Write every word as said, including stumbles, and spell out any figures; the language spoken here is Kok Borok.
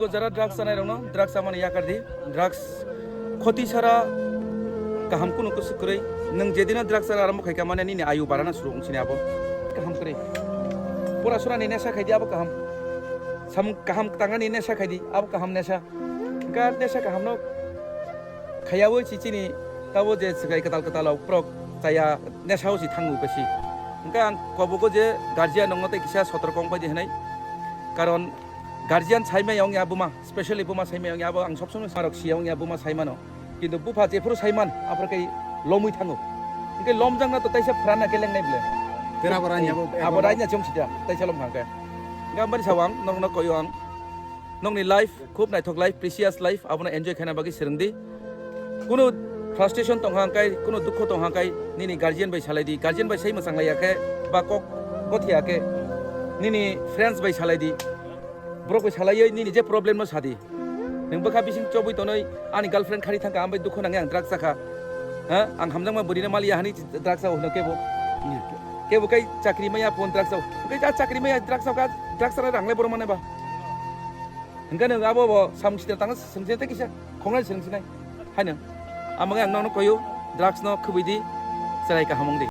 Jara drugs chanai rokno drugs chamani yakar di. Drugs khoti sara kaham kunu kusu kwrwi. Nwng jedino drugs chana arambo khaika mane nini ayu barana suru wngsini abo. Kaham kwrwi. Pura sura ni nesha khaidi abo kaham. Samung kaham tangani nesha khaidi abo kaham nesha. Hwnkha nesha kahamno khaiyawi si chini tabo je swkai kwtal kwtal rok prok chaya nesao si thango besi. Hwnkha ang kobogo je guardian nongno tei kisa sotorko wngbai di hwnwi. Karon guardian saimaya wngya buma, specially buma saimaya wngya abo ang sob somoi marok siya wngya buma saimano. Kintu bupha jephuru saiman aphuru kai lomwi thango. Hwnkhe lomjakna to taisa phrana kelengnai ble. Tei abo ranya bo, abo ranya chong sida taisa lom hangke. Hwnkhe ambani sawang norokno koyo ang. Nokni life khub naithok life, precious life, abono enjoy khaina bagwi swrwng di. Kunu frustration tongha hwnkhe, kunu dukho tongha hwnkhe nini guardian bai salai di. Guardian bai sai mwchang laiya khe ba kok gothiya khe nini friends bai salai di. Borok bai salaiwi nini je problem no sadi. Nwng bwkha bising chobwi tonwi ani girlfriend khari thangkha, ambai dukho nangwi ang drugs chakha. Ha? Ang hamjakma bwrwino maliya hani drugs chao hwno kebo. Kebo kai chakri maya pon drugs chao. Kai a chakri maya drugs chao ka drugs chana rang le borok mane ba. Hwnkhe nwng abo bo samung sida tang swngsinai tei kisa khongnai swrwngsinai. Haino. Amage ang nono koyo drugs no khubui di chwrai kaham wng di.